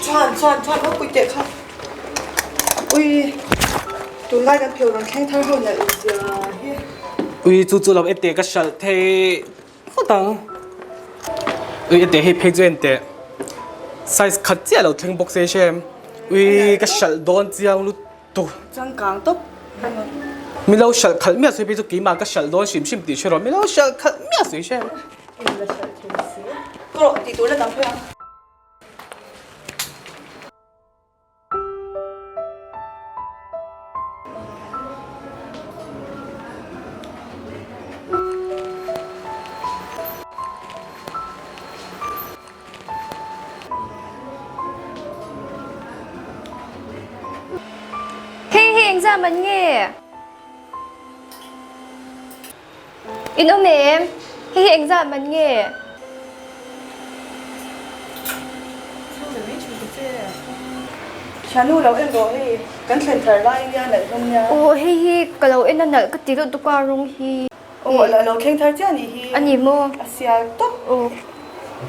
Chuan chuan chuan ho pui teh kha. Ui tunlai kan pheu rawn thleng thar ho nalh zia hi. Ui chu chu lo en teh ka hralh thei phawt ang. Ui en teh hei phei chu en teh size khat chiah lo thleng bawk se hre em. Ui ka hralh dawn chiang lutuk. Changkang tawp. Mi lo hralh khalh miah sawi phei chu keimah ka hralh dawn hrim hrim tih hre rawh. Mi lo hralh khalh miah sawi hre em. En la hralh thei si. Rawh tih tur la dang phei ang. Hei hi engzah man nge? In awm em? Hei hi engzah man nge? Thiannu lo en rawh hei kan thlen thar lai nia nalh hlawm nia. Aw hei hi ka lo en a nalh ka ti lutuk tuk a rawng hi. Aw a lo thleng thar chiah nih hi. A ni maw? A sial tawp. Aw.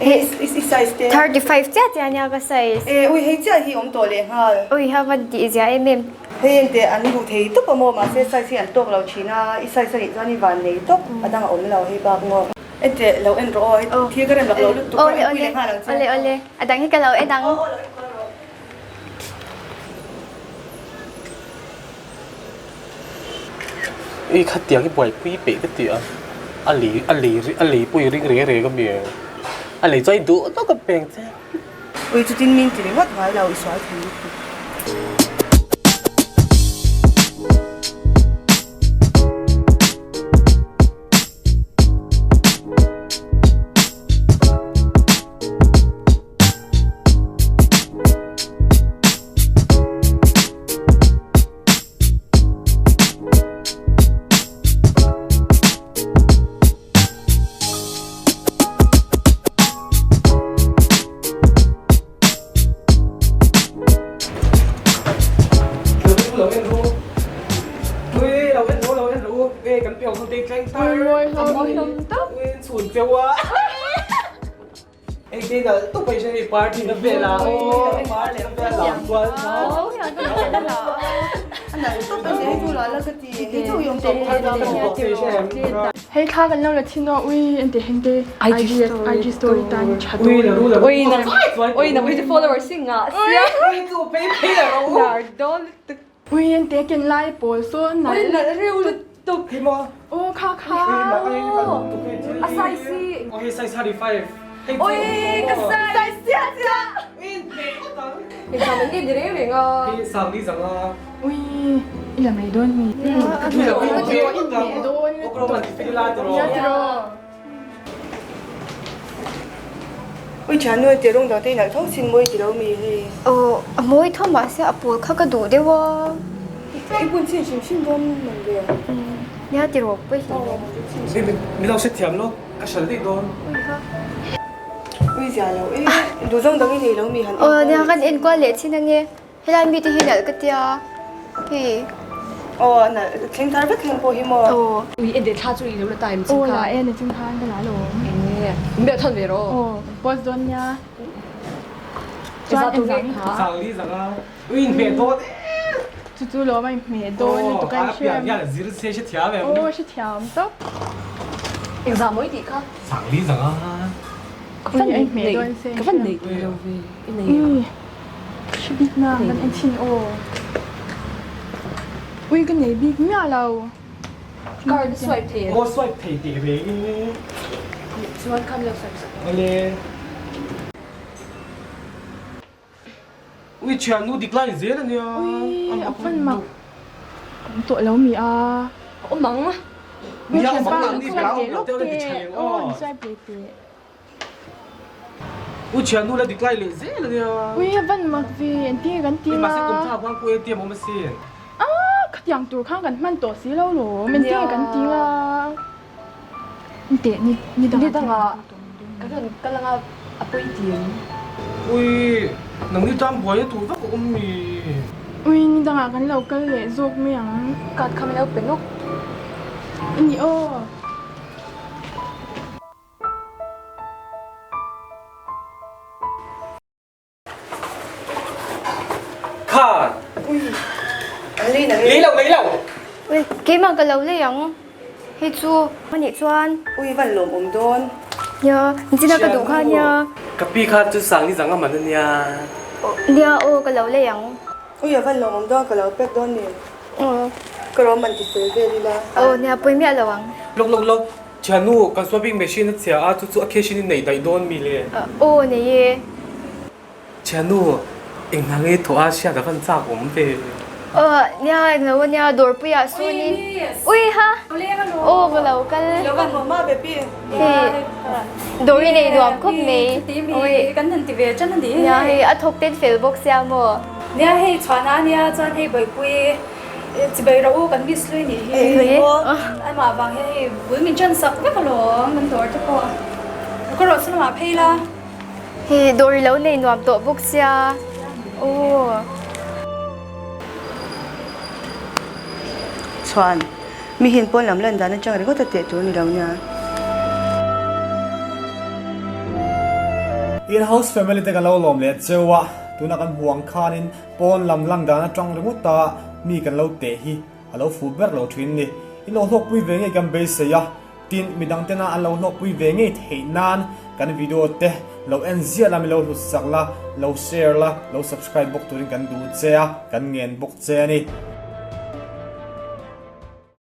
Hei i size te. 35 chiah chiah nia ka size. E ui hei chiah hi awm tawh leh nghal. Ui ha van tih zia em em. Hei ente an duh thei tawp a maw mahse size hi an tawk lo thin a i size a nih chuan i van nei tawp a dang a awm lo hei bak maw. Ente lo en rawh aw hei thil ka rem lak lo lutuk a en pui leh nghal ang che. Awle awle a dang hi ka lo en ang. Aw aw lo en kual rawh. I khatiang hi buaipui peih ka ti a, a lei a lei a lei pawh i ring reng reng a mi a lei chuan i duh tawk a peng che. Ui chutin min ti ringawt ngai lo i sual thei lutuk. Hei thla kan lo la thin aw ui an ti heng te IG IG story tan tha dawn ui na ui na ui follower si nga sia lar dawn lutuk ui an te ken lai pawl saw nalh ui nalh reuh lutuk aw kha kha a size si oi size 35 oi ka size sia sia Exam an nge ni reng reng a. Sang ni zang a. Ui i la mai dawn mi. Ui thiannu te rawng dang te i nalh tho sin mawi ti lo mi hei. Aw a mawi tho mahse a pawl kha ka duh deuh a. I bun chin hrim hrim dawn man ve. Nia ti rawh pawi hle mai. Mi lo hrethiam lo ka hral daih dawn. Ui ha. Ui zia lo e duh zawng dang i nei lo mi han en kual. Aw nia kan en kual leh chin ange. Helai mite hi nalh ka tia hei. Aw nalh thleng thar vek thleng pawh hi maw. Aw. Ui en teh thla chu i lo la ta em chin kha. Aw la e nichin khan ka la lo. Enge min bel thawn ve rawh. Aw kan post dawn nia. Chuan en zang kha. Sang li zang a. Ui in hmeh dawn em. Chu chu lawm a in hmeh dawn lutuk a in hre em. Aw a pian hian a zir se hre thiam em. Aw hre thiam tawp. Engzah maw i tih kha? Sang li zang a. Ka van nei ka van nei tawh lo ve i nei a. Ui hre bik na kan en thin aw. Ui ka nei bik miah lo. Card swipe thei em? Aw swipe thei teh reng in. Chuan kha min lo swipe sak. Awle. Ui thiannu dik lai zel a nia. Ui a fan mak awm tawh lo mi a. Awm ang. Ui thianpa an swipe leh lawk teh. Aw an swipe leh teh. Ui thiannu la dik lai leh zel a nia. Ui a van mak ve engtin nge kan ti nga. Mahse kum thla khuan pawh ATM awm asin. Ah khatiang tur khan kan hman tawh si lo lawm engtin nge kan ti nga. Teh ni ni dangah. Ni dangah ka rawn kal anga a pawi ti ang. Ui nang ni tan buai na tur vak a awm mi. Ui ni dangah kan lo kal leh zawk mai ang. Card kha min lo pe nawk. A ni aw. Ui an lei na nge. Lei lo lei lo. Ui keimah ka lo lei ang hei chu anih chuan. Ui van lawm awm dawn. Nia nichina ka duh kha nia. Ka pi kha chu sangni zang a man ania. Nia aw ka lo lei ang. Ui a van lawm awm dawn ka lo pek dawn ni. Ka rawm an ti fel vel ila. Aw nia pawi miah lo ang. Lawk lawk lawk Thiannu kan swapping machine a chhia a chu chu a cash in i nei daih dawn mi le. Aw nei e. Thiannu eng hna nge thawh a hriat a van chak awm ve. Aw nia eng lo ania dawrpui ah sawn in ui ha aw ka lo kal. Lo van haw ma baby. Hei dawr i nei nuam khawp mai. Ui kan han ti ve tan a ni. Nia hei a thawk ten fel bawk sia maw. Nia hei chhuahna ania chuan hei bawihpui chibai rawh u kan miss hlui nih hi. Amah vang hian hei bul min tan sak vek alawm kan dawr te pawh. Ka rawh chu lamah phei la. Hei dawr i lo nei nuam tawh bawk sia aw. Chhuan mi hin pawn lam lan dan atang ringawt a teh tur a ni lo nia. In-house family te kan lo lawm leh cheu a, tuna kan hmu ang khanin pawn lam lang dan atang ringawt a mi kan lo teh hi a lo fuh ber lo thin ni. In lo hlawkpui ve ngei kan beisei a. Tin, midang tena an lo hlawkpui ve ngei theih nan kan video te lo en ziah la, mi lo hlut sak la, lo share la, lo subscribe bawk turin kan duh che a, kan ngen bawk che a ni.